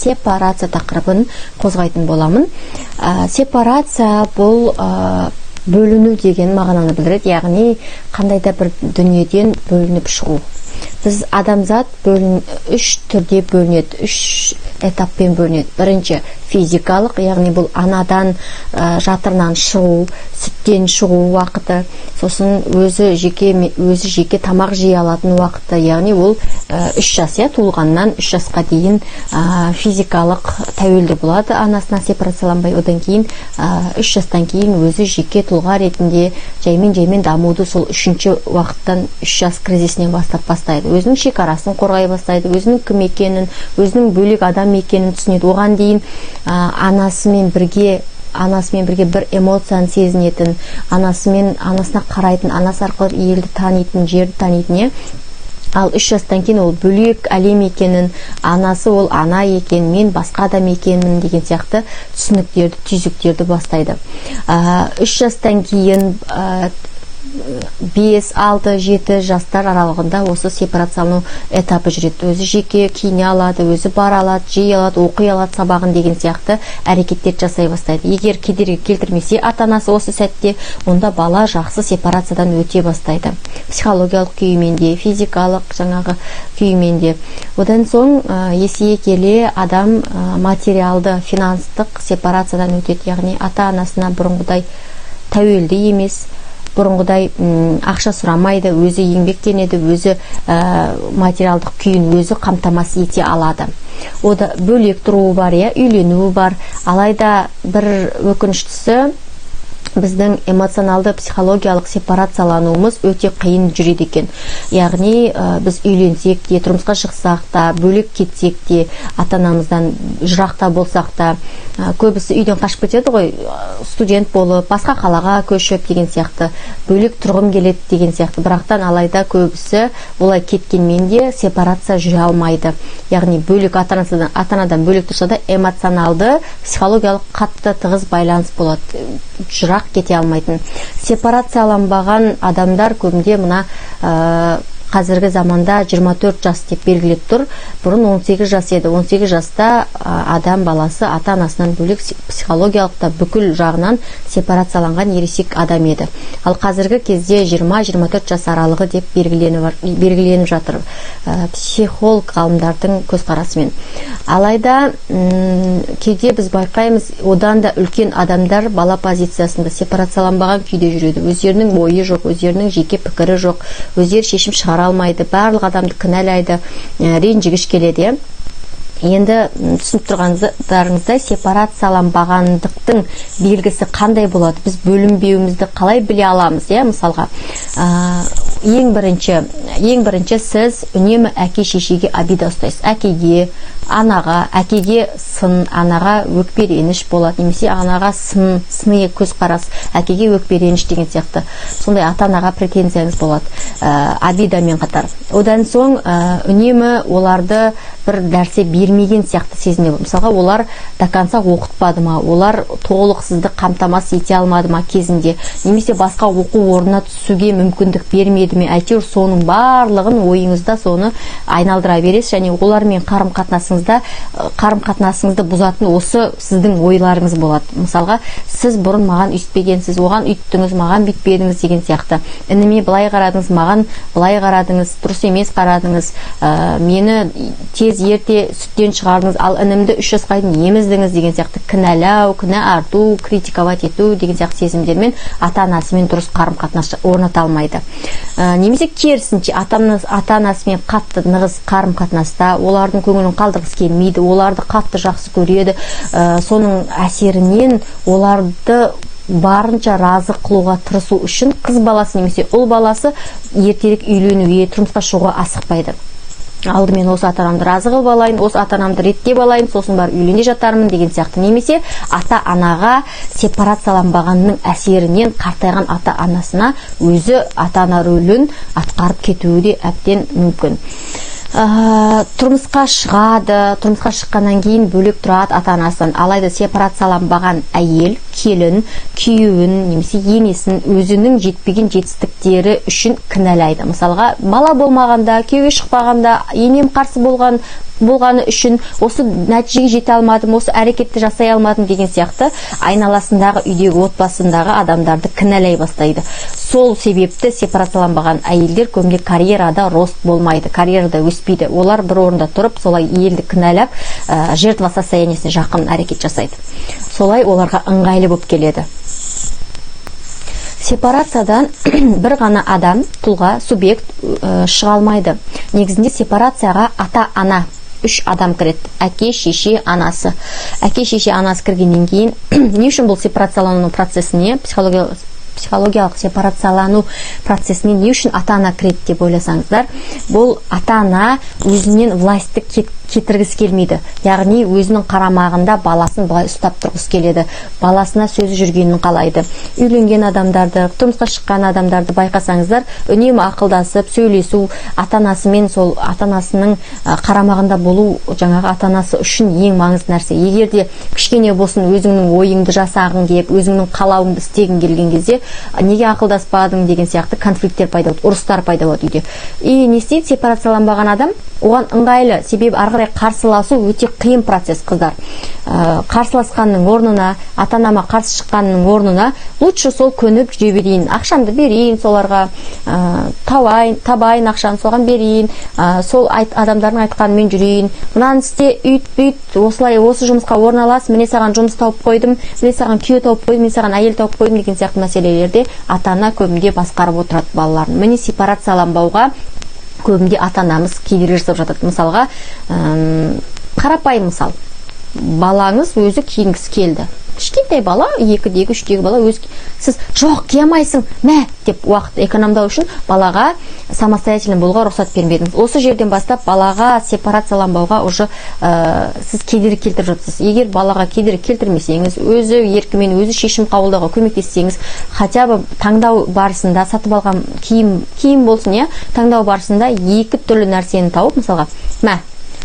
Сепарация тақырыбын қозғайтын боламын. Сепарация бұл бөліну деген мағынаны білдіреді, яғни қандай да бір дүниеден бөлініп шығу. Біз адамзат үш түрде бөлінеді, үш этаппен бөлінеді. Бірінші физикалық, яғни бұл анадан, жатырынан шығу, сүттен шығу уақыты, сосын өзі жеке тамақ жей алатын уақыты, яғни ол 3 жас, иә, туылғаннан 3 жасқа дейін физикалық тәуелді болады анасына, сепарацияланбай. Одан кейін, 3 жастан кейін өзі жеке тұлға ретінде жаймен жаймен дамуды сол үшінші уақыттан, 3 жас кризисінен бастап бастайды. Өзінің шекарасын қорғай бастайды, өзінің кім екенін, өзінің бөлек адам екенін түсінеді. Оған дейін анасымен бірге бір эмоцияны сезінетін, анасына қарайтын, анасы арқылы елді танитын, жерді танитын, иә. Ал 3 жастан кейін ол бөлек әлем екенін, анасы ол ана екен, мен басқа адам екенмін деген сияқты түсініктерді, түйсіктерді бастайды. 3 жастан кейін 5, 6, 7 жастар аралығында осы сепарациялану этапы жүреді. Өзі жеке киіне алады, өзі бара алады, жей алады, оқи алады сабағын деген сияқты әрекеттерді жасай бастайды. Егер кедергі келтірмесе ата анасы осы сәтте, онда бала жақсы сепарациядан өте бастайды, психологиялық күйімен де, физикалық жаңағы күйімен де. Одан соң есейе келе адам материалды, финанстық сепарациядан өтеді, яғни ата анасына бұрынғыдай тәуелді емес, бұрынғыдай ақша сұрамайды, өзі еңбектенеді, өзі материалдық күйін өзі қамтамасыз ете алады. Ода бөлек тұруы бар, иә, үйленуі бар. Алайда бір өкініштісі, біздің эмоционалды, психологиялық сепарациялануымыз өте қиын жүреді екен. Яғни біз үйленсек те, тұрмысқа шықсақ та, бөлек кетсек те, ата анамыздан жырақта болсақ та, көбісі үйден қашып кетеді ғой, студент болып басқа қалаға көшіп деген сияқты, бөлек тұрғым келеді деген сияқты. Бірақтан алайда көбісі олай кеткенмен де сепарация жүре алмайды, яғни бөлек ата анадан бөлек тұрса да, эмоционалды, психологиялық қатты тығыз байланыс болады, жырақ кете алмайтын. Сепарацияланбаған адамдар көбінде мына қазіргі заманда 24 жас деп белгілеп тұр, бұрын 18 жас еді. 18 жаста адам баласы ата анасынан бөлек, психологиялық та, бүкіл жағынан сепарацияланған ересек адам еді. Ал қазіргі кезде 20-24 жас аралығы деп белгіленіп жатыр психолог ғалымдардың көзқарасымен. Алайда кейде біз байқаймыз, одан да үлкен адамдар бала позициясында, сепарацияланбаған күйде жүреді. Өздерінің ойы жоқ, өздерінің жеке пікірі жоқ, өздері шешім шығара алмайды, барлық адамды кінәлайды, ренжігіш келеді, иә. Енді түсініп тұрғандарыңыздай, сепарацияланбағандықтың белгісі қандай болады? Біз бөлінбеуімізді қалай біле аламыз, иә? Мысалға, ең бірінші сіз үнемі әке шешеге обида ұстайсыз, әкеге, анаға. Әкеге сын, анаға өкпе, реніш болады немесе анаға сын, сыни көзқарас, әкеге өкпе, реніш деген сияқты, сондай ата анаға претензияңыз болады обидамен қатар. Одан соң үнемі оларды бір нәрсе бермеген сияқты сезіне. Мысалға, олар до конца оқытпады ма, олар толық сізді қамтамасыз ете алмады ма кезінде немесе басқа оқу орнына түсуге мүмкіндік бермеді ме, әйтеуір соның барлығын ойыңызда соны айналдыра бересіз. Және олармен қарым қатынасыңызды бұзатын осы сіздің ойларыңыз болады. Мысалға, сіз бұрын маған өйтпегенсіз, оған үйттіңіз, маған бүйтпедіңіз деген сияқты, ініме былай қарадыңыз, маған былай қарадыңыз, дұрыс емес қарадыңыз, мені тез, ерте сүттен шығардыңыз, ал інімді 3 жасқа дейін еміздіңіз деген сияқты кінәлау, кінә арту, критиковать ету деген сияқты сезімдермен ата анасымен дұрыс қарым қатынас орната алмайды. Немесе керісінше, ата анасымен қатты нығыз қарым қатынаста, олардың көңілін қалдырғысы келмейді, оларды қатты жақсы көреді. Соның әсерінен оларды барынша разы қылуға тырысу үшін қыз баласы немесе ұл баласы ертерек үйленуге, тұрмысқа шығуға асықпайды. Алдымен осы ата анамды разы қылып алайын, осы ата анамды реттеп алайын, сосын барып үйлене жатармын деген сияқты. Немесе ата анаға сепарацияланбағанның әсерінен қартайған ата анасына өзі ата ана рөлін атқарып кетуі де әбден мүмкін. Тұрмысқа шығады, тұрмысқа шыққаннан кейін бөлек тұрады ата анасынан. Алайда сепарацияланбаған әйел Келін күйеуін немесе енесін өзінің жетпеген жетістіктері үшін кінәлайды. Мысалға, бала болмағанда, күйеуге шықпағанда, енем қарсы болғаны үшін осы нәтижеге жете алмадым, осы әрекетті жасай алмадым деген сияқты айналасындағы, үйдегі, отбасындағы адамдарды кінәлай бастайды. Сол себепті сепарацияланбаған әйелдер көбіне карьерада рост болмайды, карьерада өспейді. Олар бір орында тұрып, солай елді кінәлап, жертва состояние сіне жақын әрекет жасайды. Солай оларға ыңғайлы болып келеді. Сепарациядан бір ғана адам, тұлға, субъект шыға алмайды. Негізінде сепарацияға ата ана үш адам кіреді: әке, шеше, анасы. Әке, шеше, анасы кіргеннен кейін, не үшін бұл сепарациялану процесіне, психологиялық сепарациялану процесіне не үшін ата ана кіреді деп ойласаңыздар, бұл ата ана өзінен власть ты кетіргісі келмейді, яғни өзінің қарамағында баласын былай ұстап тұрғысы келеді, баласына сөзі жүргенін қалайды. Үйленген адамдарды, тұрмысқа шыққан адамдарды байқасаңыздар, үнемі ақылдасып сөйлесу, ата анасымен, сол ата анасының қарамағында болу жаңағы ата анасы үшін ең маңызды нәрсе. Егер де кішкене болсын өзіңнің ойыңды жасағың келіп, өзіңнің қалауыңды істегің келген кезде, неге ақылдаспадың деген сияқты конфликттер пайда болады, ұрыстар пайда болады үйде. И не істейді сепарацияланбаған адам? Оған ыңғайлы, себебі ары қарай қарсыласу өте қиын процесс, қыздар. Қарсыласқанның орнына, ата анама қарсы шыққанның орнына, лучше сол көніп жүре берейін, ақшамды берейін соларға, табайын ақшаны, соған берейін, сол адамдардың айтқанымен жүрейін, мынаны істе, үйт, бүйт, осылай, осы жұмысқа орналас, міне, саған жұмыс тауып қойдым, міне, саған күйеу тауып қойдым, мен саған әйел тауып қойдым деген сияқты мәселелерде ата ана көбінде басқарып отырады балаларын. Міне, сепарацияланбауға көбінде ата анамыз кедергі жасап жатады. Мысалға, қарапайым мысал: балаңыз өзі киінгісі келді, кішкентай бала, 2-дегі, 3-тегі бала өз, сіз «жоқ, кие алмайсың, мә» деп, уақыт экономдау үшін балаға самостоятельно болуға рұқсат бермедіңіз. Осы жерден бастап балаға сепарацияланбауға уже сіз кедергі келтіріп жатырсыз. Егер балаға кедергі келтірмесеңіз, өзі еркімен өзі шешім қабылдауға көмектессеңіз, хотя бы таңдау барысында, сатып алған киім болсын, иә, таңдау барысында екі түрлі нәрсені тауып, мысалға, мә,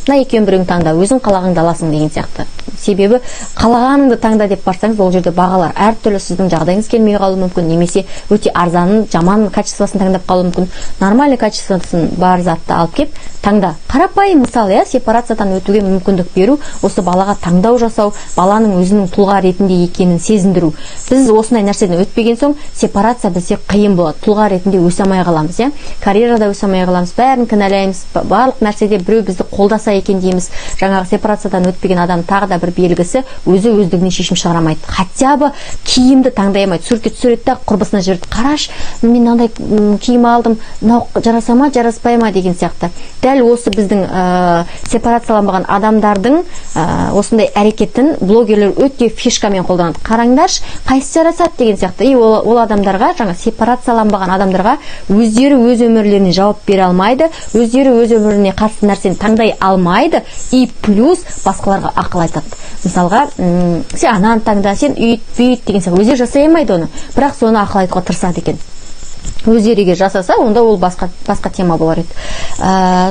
мына екеуінің біреуін таңда, өзің қалағаныңды аласың деген сияқты. Себебі қалағаныңды таңда деп барсаңыз, ол жерде бағалар әртүрлі, сіздің жағдайыңыз келмей қалуы мүмкін немесе өте арзанын, жаман качество сын таңдап қалуы мүмкін. Нормальный качество сын бар затты алып келіп, таңда. Қарапайым мысал, иә. Сепарациядан өтуге мүмкіндік беру — осы балаға таңдау жасау, баланың өзінің тұлға ретінде екенін сезіндіру. Біз осындай нәрседен өтпеген соң, сепарация бізде қиын болады, тұлға ретінде өсе алмай қаламыз, иә, карьерада өсе алмай қаламыз, бәрін кінәлаймыз, барлық нәрседе біреу бізді қолдаса екен дейміз. Жаңағы сепарациядан өтпеген адам, тағы да бір белгісі: өзі өздігінен шешім шығара алмайды, хотя бы киімді таңдай алмайды. Суретке түсіреді да, құрбысына жібереді: «Қарашы, мен мынандай киім алдым, мынау жараса ма, жараспай ма?» деген сияқты. Дәл осы біздің сепарацияланбаған адамдардың осындай әрекетін блогерлер өте фишкамен қолданады: «Қараңдаршы, қайсысы жарасады?» деген сияқты. И ол адамдарға, жаңа сепарацияланбаған адамдарға, өздері өз өмірлеріне жауап бере алмайды, өздері өз өміріне қатысты нәрсені таңдай алмайды и плюс басқаларға ақыл айтады. Мысалға, «сен ананы таңда, сен үйт, бүйт» деген сияқты. Өздері жасай алмайды оны, бірақ соны ақыл айтуға тырысады екен. Өздері егер жасаса, онда ол басқа тема болар еді.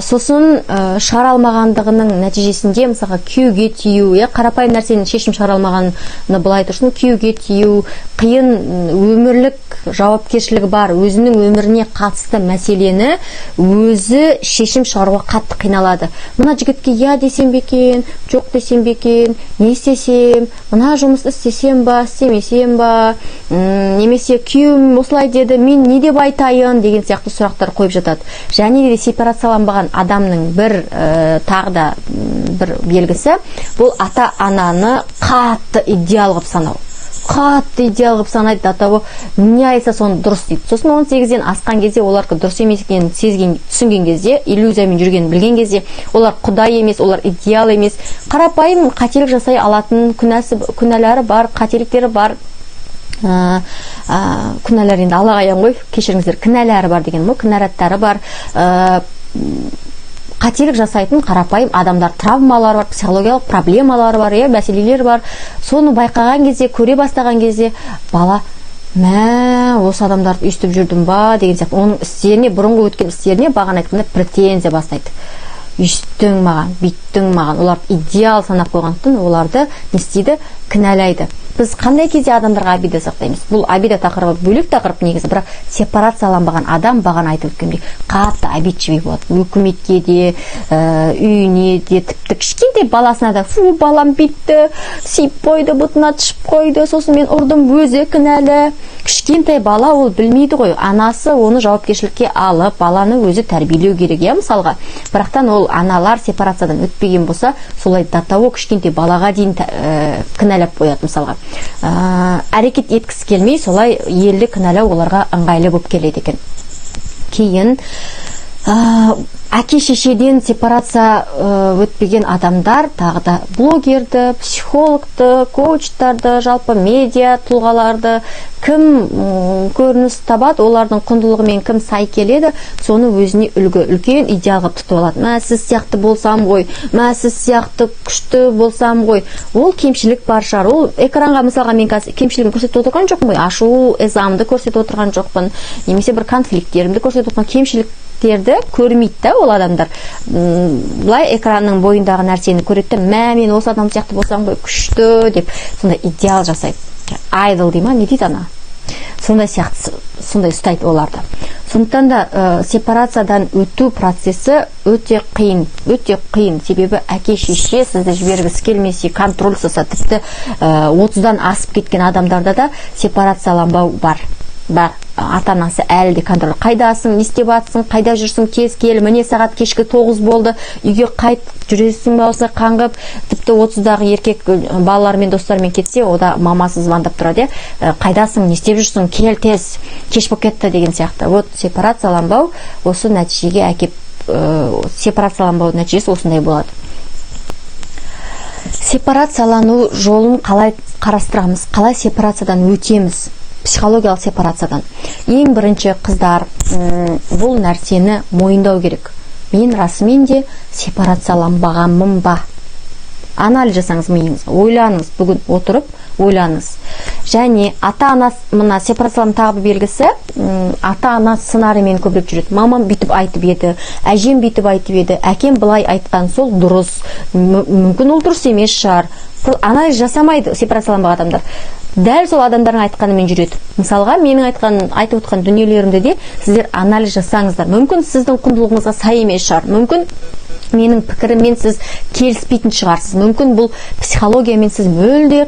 Сосын шығара алмағандығының нәтижесінде, мысалға, күйеуге тию, иә, қарапайым нәрсені шешім шығара алмағаны былай тұрсын, күйеуге тию, қиын өмірлік жауапкершілігі бар, өзінің өміріне қатысты мәселені өзі шешім шығаруға қатты қиналады. Мына жігітке иә десем бе екен, жоқ десем бе екен, не істесем, мына жұмысты істесем ба, істемесем ба, немесе күйеуім осылай деді, мен не деп айтайын деген сияқты сұрақтар қойып жатады. Және де сепарацияланбаған адамның бір тағы да бір белгісі — бұл ата ананы қатты идеал қылып санау. Қатты идеал қылып санайды, до того не айтса, соны дұрыс дейді. Сосын 18-ден асқан кезде олардікі дұрыс емес екенін сезген, түсінген кезде, иллюзиямен жүргенін білген кезде, олар құдай емес, олар идеал емес, қарапайым қателік жасай алатын, күнәсі, күнәлары бар, қателіктері бар, күнәлар енді Аллаға аян ғой, кешіріңіздер, кінәлары бар деген ғой, кінәраттары бар, қателік жасайтын қарапайым адамдар, травмалары бар, психологиялық проблемалары бар, иә, мәселелер бар. Соны байқаған кезде, көре бастаған кезде бала: «Мә, осы адамдарды өйстіп жүрдім ба?» деген сияқты, оның істеріне, бұрынғы өткен істеріне, бағана айтқандай, претензия бастайды: «Өйстің маған, бүйттің маған». Оларды идеал санап қойғандықтан, оларды не істейді? Кінәлайды. Біз қандай кезде адамдарға обида сақтаймыз? Бұл обида тақырыбы бөлек тақырып негізі, бірақ сепарацияланбаған адам, бағана айтып өткендей, қатты обидчивый болады. Өкіметке де, үйіне де, тіпті кішкентай баласына да: «Фу, балам бүйтті, сиіп қойды, бұтына тышып қойды, сосын мен ұрдым, өзі кінәлі». Кішкентай бала, ол білмейді ғой. Анасы оны жауапкершілікке алып, баланы өзі тәрбиелеу керек, иә, мысалға. Бірақтан ол аналар сепарациядан өтпеген болса, солай до того кішкентай балаға дейін кінәлап қояды. Мысалға, әрекет еткісі келмей, солай елді кінәлау оларға ыңғайлы болып келеді екен. Кейін әке шешеден сепарация өтпеген адамдар тағы да блогерді, психологты, коучтарды, жалпы медиа тұлғаларды, кім көрініс табады, олардың құндылығымен кім сай келеді, соны өзіне үлгі, үлкен идеал қылып тұтып алады. «Мә, сіз сияқты болсам ғой, мә, сіз сияқты күшті болсам ғой». Ол кемшілік бар шығар. Ол экранға, мысалға, мен қазір кемшілігін көрсетіп отырған жоқпын ғой, ашу ызамды көрсетіп отырған жоқпын немесе бір конфликттерімді көрсетіп отырған. Кемшіліктерді көрмейді да ол адамдар. Былай экранның бойындағы нәрсені көреді де, «Мә, мен осы адам сияқты болсам ғой, күшті» деп, сондай идеал жасайды. Айдол дей ма, не дейді ана, сондай сияқты, сондай ұстайды оларды. Сондықтан да сепарациядан өту процесі өте қиын, өте қиын. Себебі әке шеше сізді жібергісі келмесе, контроль жасаса, тіпті 30-дан асып кеткен адамдарда да сепарацияланбау бар. Ата анасы әлі де контроль: «Қайдасың, не істеп жатсың, қайда жүрсің, тез кел, міне, сағат кешкі 9 болды, үйге қайт, жүресің ба осылай қаңғып?» Тіпті 30-дағы еркек балаларымен, достарымен кетсе, ода мамасы звондап тұрады, иә: «Қайдасың, не істеп жүрсің, кел тез, кеш болып кетті» деген сияқты. Вот сепарацияланбау осы нәтижеге әкеп, сепарацияланбау нәтижесі осындай болады. Сепарациялану жолын қалай қарастырамыз? Қалай сепарациядан өтеміз, психологиялық сепарациядан? Ең бірінші, қыздар, бұл нәрсені мойындау керек: мен расымен де сепарацияланбағанмын ба? Анализ жасаңыз миыңызға, ойланыңыз, бүгін отырып ойланыңыз. Және ата ана, мына сепарацияланың тағы бір белгісі, ата ана сценариймен көбірек жүреді. «Мамам бүйтіп айтып еді, әжем бүйтіп айтып еді, әкем былай айтқан, сол дұрыс». Мүмкін, ол дұрыс емес шығар. Анализ жасамайды сепарацияланбаған адамдар, дәл сол адамдардың айтқанымен жүреді. Мысалға, менің айтқан, айтып отқан дүниелерімді де сіздер анализ жасаңыздар. Мүмкін, сіздің құндылығыңызға сай емес шығар, мүмкін, менің пікіріммен сіз келіспейтін шығарсыз, мүмкін, бұл психологиямен сіз мүлде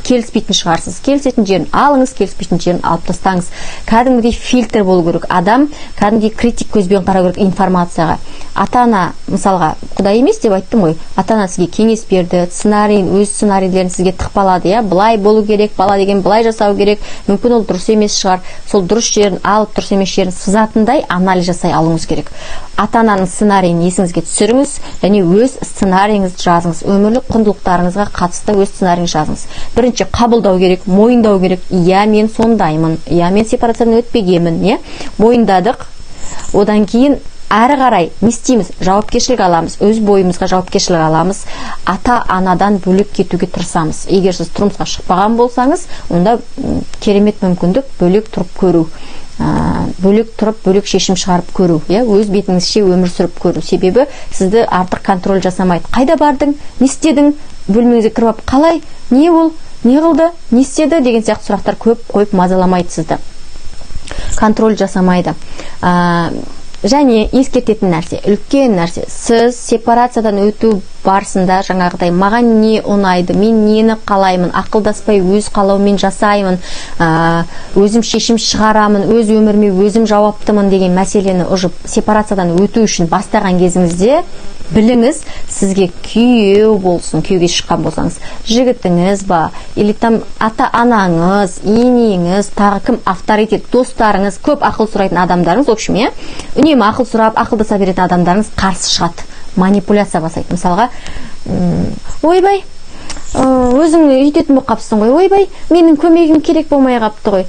келіспейтін шығарсыз. Келісетін жерін алыңыз, келіспейтін жерін алып тастаңыз. Кәдімгідей фильтр болу керек, адам кәдімгідей критик көзбен қарау керек информацияға. Ата ана, мысалға, құдай емес деп айттым ғой. Ата ана сізге кеңес берді, сценарийін, өз сценарийлерін сізге тықпалады, иә: былай болу керек, бала деген былай жасау керек. Мүмкін, ол дұрыс емес шығар. Сол дұрыс жерін алып, дұрыс емес жерін сызатындай анализ жасай алуыңыз керек. Ата ананың сценарийін есіңізге түсіріңіз және өз сценарийіңізді жазыңыз. Өмірлік құндылықтарыңызға қатысты өз сценарийіңізді жазыңыз. Бірінші қабылдау керек, мойындау керек: иә, мен сондаймын, иә, мен сепарациядан өтпегенмін. Иә, мойындадық. Одан кейін әрі қарай не істейміз? Жауапкершілік аламыз, өз бойымызға жауапкершілік аламыз, ата анадан бөлек кетуге тырысамыз. Егер сіз тұрмысқа шықпаған болсаңыз, онда керемет мүмкіндік бөлек тұрып көру, бөлек тұрып, бөлек шешім шығарып көру, иә, өз бетіңізше өмір сүріп көру. Себебі сізді артық контроль жасамайды: «Қайда бардың, не істедің?» Бөлмеңізге кіріп алып, «Қалай, не ол, не қылды, не істеді?» деген сияқты сұрақтар көп қойып мазаламайды сізді, контроль жасамайды. Және ескертетін нәрсе, үлкен нәрсе: сіз сепарациядан өту барысында жаңағыдай «маған не ұнайды, мен нені қалаймын, ақылдаспай өз қалауыммен жасаймын, өзім шешім шығарамын, өз өміріме өзім жауаптымын» деген мәселені уже сепарациядан өту үшін бастаған кезіңізде біліңіз: сізге күйеу болсын, күйеуге шыққан болсаңыз, жігітіңіз ба, или там ата анаңыз, енеңіз, тағы кім авторитет, достарыңыз, көп ақыл сұрайтын адамдарыңыз, в общем, иә, үнемі ақыл сұрап, ақылдаса беретін адамдарыңыз қарсы шығады, манипуляция бастайды. Мысалға, «Ойбай, өзің өйтетін болып қалыпсың ғой, ойбай, менің көмегім керек болмай қалыпты ғой,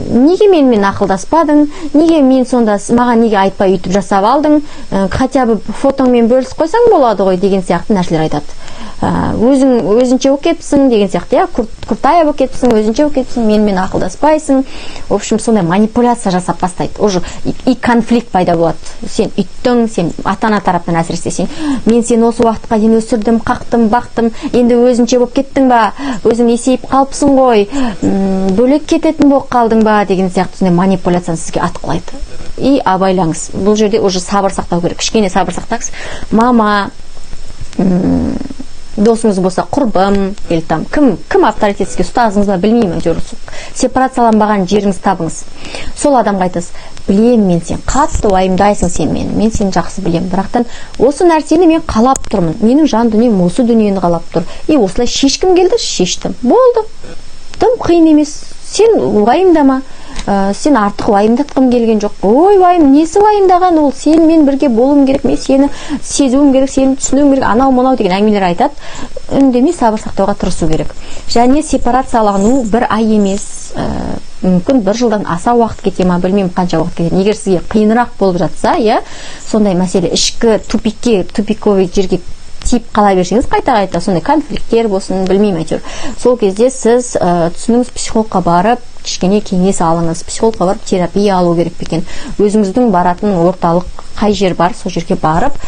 неге менімен ақылдаспадың, неге мен сонда, маған неге айтпай өйтіп жасап алдың, хотя бы фотоңмен бөлісіп қойсаң болады ғой» деген сияқты нәрселер айтады. Өзің өзінше болып кетіпсің деген сияқты, иә, крутая болып кетіпсің, өзінше болып кетіпсің, менімен ақылдаспайсың. В общем, сондай манипуляция жасап бастайды уже, и конфликт пайда болады. Сен үйттің, сен ата ана тарапынан әсіресе, сен, мен сені осы уақытқа дейін өсірдім, қақтым, бақтым, енді өзінше болып кеттің ба, өзің есейіп қалыпсың ғой, бөлек кететін болып қалдың ба деген сияқты сондай манипуляцияны сізге атқылайды. И абайлаңыз, бұл жерде уже сабыр сақтау керек. Кішкене сабыр сақтаңыз. Мама, досыңыз болса, құрбым или там кім, кім авторитет сізге, ұстазыңыз ба, білмеймін, әйтеуір сепарацияланбаған жеріңізді табыңыз. Сол адамға айтасыз: «Білемін, мен, сен қатты уайымдайсың сен мені, мен сені жақсы білемін, бірақтан осы нәрсені мен қалап тұрмын, менің жан дүнием осы дүниені қалап тұр, и осылай шешкім келді, шештім, болды, тым қиын емес, сен уайымдама, сен артық уайымдатқым келген жоқ». Ой, уайым несі, уайымдаған ол, сенімен бірге болуым керек, мен сені сезуім керек, сені түсінуім керек, анау мынау деген әңгімелер айтады. Үндемей сабыр сақтауға тырысу керек. Және сепарациялану бір ай емес, мүмкін, бір жылдан аса уақыт кете ма, білмеймін, қанша уақыт кетеді. Егер сізге қиынырақ болып жатса, иә, сондай мәселе, ішкі тупикке, тупиковый жерге тиіп қала берсеңіз қайта қайта, сондай конфликттер болсын, білмеймін, әйтеуір сол кезде сіз, түсініңіз, психологқа барып кішкене кеңес алыңыз. Психологқа барып терапия алу керек пе екен? Өзіңіздің баратын орталық қай жер бар, сол жерге барып,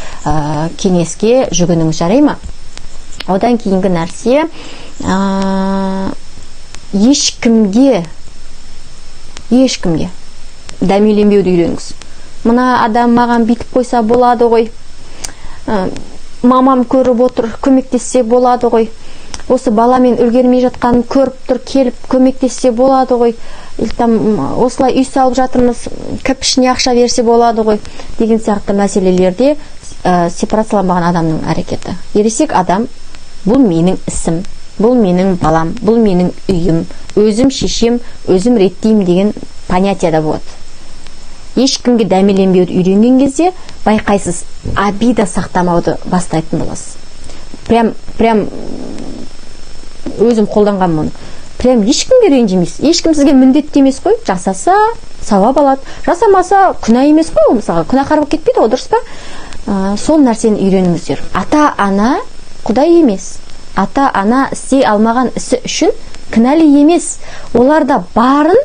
кеңеске жүгініңіз, жарай ма? Одан кейінгі нәрсе, ешкімге, ешкімге дәмеленбеуді үйреніңіз. Мына адам маған бүйтіп қойса болады ғой, мамам көріп отыр, көмектессе болады ғой, осы баламен үлгермей жатқанын көріп тұр, келіп көмектессе болады ғой, или там осылай үй салып жатырмыз, кірпішіне ақша берсе болады ғой деген сияқты мәселелерде, сепарацияланбаған адамның әрекеті. Ересек адам: бұл менің ісім, бұл менің балам, бұл менің үйім, өзім шешем, өзім реттеймін деген понятияда болады. Ешкімге дәмеленбеуді үйренген кезде, байқайсыз, обида сақтамауды бастайтын боласыз. Прям, прям өзім қолданғанмын оны. Прям ешкімге ренжімейсіз, ешкім сізге міндетті емес қой. Жасаса, сауап алады, жасамаса, күнә емес қой ол, мысалға, күнәһар болып кетпейді ғой, дұрыс па? Сол нәрсені үйреніңіздер. Ата ана құдай емес, ата ана істей алмаған ісі үшін кінәлі емес. Олар да барын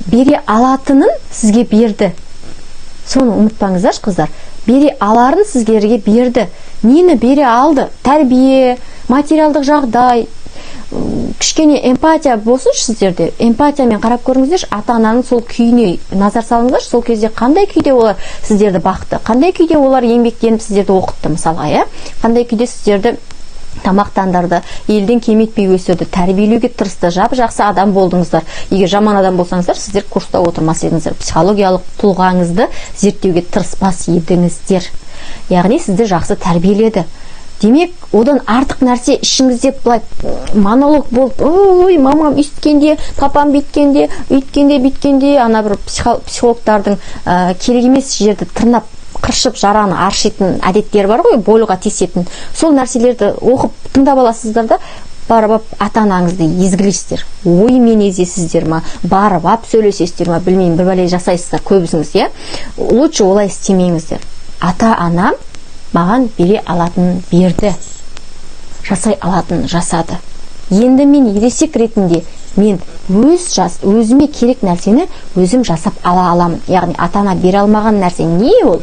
бере алатынын сізге берді, соны ұмытпаңыздаршы, қыздар. Бере аларын сіздерге берді. Нені бере алды? Тәрбие, материалдық жағдай, кішкене эмпатия болсыншы сіздерде. Эмпатиямен қарап көріңіздерші, ата ананың сол күйіне назар салыңыздаршы. Сол кезде қандай күйде олар сіздерді бақты, қандай күйде олар еңбектеніп сіздерді оқытты, мысалға, иә, қандай күйде сіздерді тамақтандырды, елден кем етпей өсірді, тәрбиелеуге тырысты, жап жақсы адам болдыңыздар. Егер жаман адам болсаңыздар, сіздер курста отырмас едіңіздер, психологиялық тұлғаңызды зерттеуге тырыспас едіңіздер. Яғни сізді жақсы тәрбиеледі. Демек, одан артық нәрсе ішіңізде былай монолог болып, ой, мамам өйткенде, папам бүйткенде, өйткенде, бүйткенде, ана бір психологтардың керек емес жерді тырнап, қыршып, жараны аршитын әдеттері бар ғой, больға тиісетін. Сол нәрселерді оқып, тыңдап аласыздар да, барып алып ата анаңызды езгілейсіздер. Оймен езесіздер ма, барып алып сөйлесесіздер ма, білмеймін, бір бәле жасайсыздар көбісіңіз, иә. Лучше олай істемеңіздер. Ата анам маған бере алатынын берді, жасай алатынын жасады. Енді мен ересек ретінде мен өзіме керек нәрсені өзім жасап ала аламын. Яғни ата ана бере алмаған нәрсе не ол,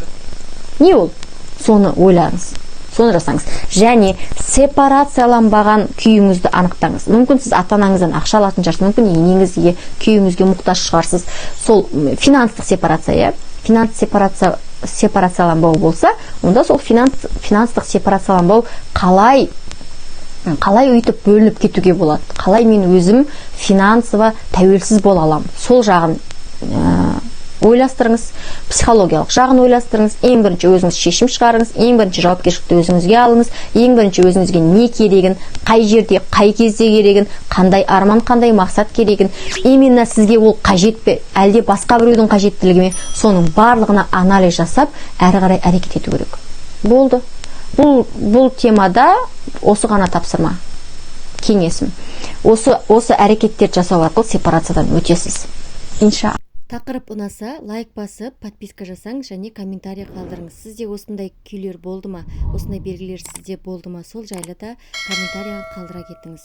не ол, соны ойлаңыз, соны жасаңыз. Және сепарацияланбаған күйіңізді анықтаңыз. Мүмкін, сіз ата анаңыздан ақша алатын шығарсыз, мүмкін, енеңізге, күйеуіңізге мұқтаж шығарсыз. Сол финанстық сепарация, иә, финанс сепарация, сепарацияланбау болса, онда сол финанстық сепарацияланбау қалай өйтіп бөлініп кетуге болады, қалай мен өзім финансово тәуелсіз бола аламын, сол жағын ойластырыңыз, психологиялық жағын ойластырыңыз. Ең бірінші өзіңіз шешім шығарыңыз, ең бірінші жауапкершілікті өзіңізге алыңыз, ең бірінші өзіңізге не керегін, қай жерде, қай кезде керегін, қандай арман, қандай мақсат керегін, именно сізге ол қажет пе, әлде басқа біреудің қажеттілігі ме, соның барлығына анализ жасап, әрі қарай әрекет ету керек. Болды, бұл темада осы ғана тапсырма, кеңесім. Осы әрекеттерді жасау арқылы сепарациядан өтесіз, инша. Тақырып ұнаса, лайк басып, подписка жасаңыз және комментарий қалдырыңыз. Сізде осындай күйлер болды ма, осындай белгілер сізде болды ма, сол жайлы да комментарийға қалдыра кетіңіз.